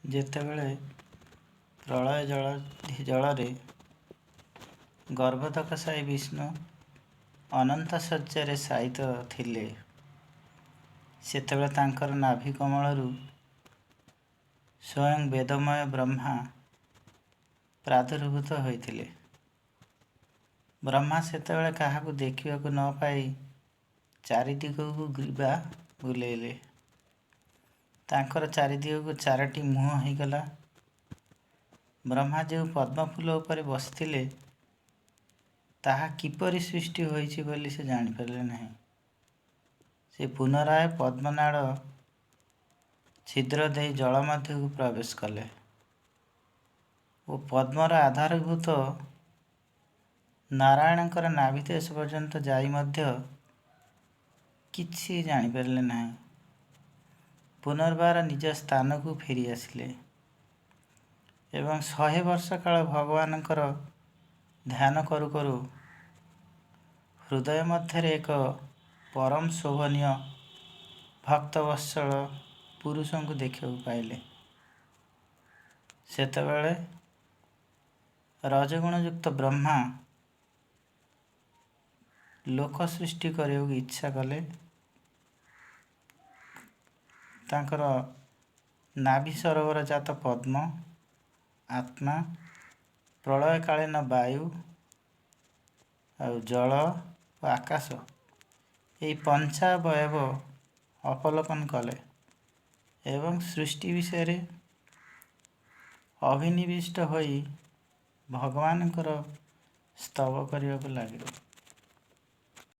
ଯେତେବେଳେ ପ୍ରଳୟ ଜଳରେ ଗର୍ଭୋଦକଶାୟୀ ବିଷ୍ଣୁ ଅନନ୍ତ ଶଯ୍ୟାରେ ଶାୟିତ ଥିଲେ, ସେତେବେଳେ ତାଙ୍କର ନାଭି କମଳରୁ ସ୍ୱୟଂ ବେଦମୟ ବ୍ରହ୍ମା ପ୍ରାଦୁର୍ଭୂତ ହୋଇଥିଲେ। ବ୍ରହ୍ମା ସେତେବେଳେ କାହାକୁ ଦେଖିବାକୁ ନ ପାଇ ଚାରିଦିଗକୁ ଗ୍ରୀବା ବୁଲେଇଲେ। ତାଙ୍କର ଚାରିଦିଗକୁ ଚାରୋଟି ମୁହଁ ହୋଇଗଲା। ବ୍ରହ୍ମା ଯେଉଁ ପଦ୍ମଫୁଲ ଉପରେ ବସିଥିଲେ, ତାହା କିପରି ସୃଷ୍ଟି ହୋଇଛି ବୋଲି ସେ ଜାଣିପାରିଲେ ନାହିଁ। ସେ ପୁନରାୟ ପଦ୍ମନାଡ଼ ଛିଦ୍ର ଦେଇ ଜଳ ମଧ୍ୟକୁ ପ୍ରବେଶ କଲେ ଓ ପଦ୍ମର ଆଧାରଭୂତ ନାରାୟଣଙ୍କର ନାଭିଦେଶ ପର୍ଯ୍ୟନ୍ତ ଯାଇ ମଧ୍ୟ କିଛି ଜାଣିପାରିଲେ ନାହିଁ। ପୁନର୍ବାର ନିଜ ସ୍ଥାନକୁ ଫେରି ଆସିଲେ ଏବଂ 100 ବର୍ଷ କାଳ ଭଗବାନଙ୍କର ଧ୍ୟାନ କରୁ କରୁ ହୃଦୟ ମଧ୍ୟରେ ଏକ ପରମ ଶୋଭନୀୟ ଭକ୍ତବତ୍ସଳ ପୁରୁଷଙ୍କୁ ଦେଖିବାକୁ ପାଇଲେ। ସେତେବେଳେ ରଜଗୁଣଯୁକ୍ତ ବ୍ରହ୍ମା ଲୋକ ସୃଷ୍ଟି କରିବାକୁ ଇଚ୍ଛା କଲେ। ତାଙ୍କର ନାଭି ସରୋବର ଜାତ ପଦ୍ମ, ଆତ୍ମା, ପ୍ରଳୟକାଳୀନ ବାୟୁ ଆଉ ଜଳ ଓ ଆକାଶ, ଏହି ପଞ୍ଚାବୟବ ଅବଲୋକନ କଲେ ଏବଂ ସୃଷ୍ଟି ବିଷୟରେ ଅଭିନିବିଷ୍ଟ ହୋଇ ଭଗବାନଙ୍କର ସ୍ତବ କରିବାକୁ ଲାଗିଲେ।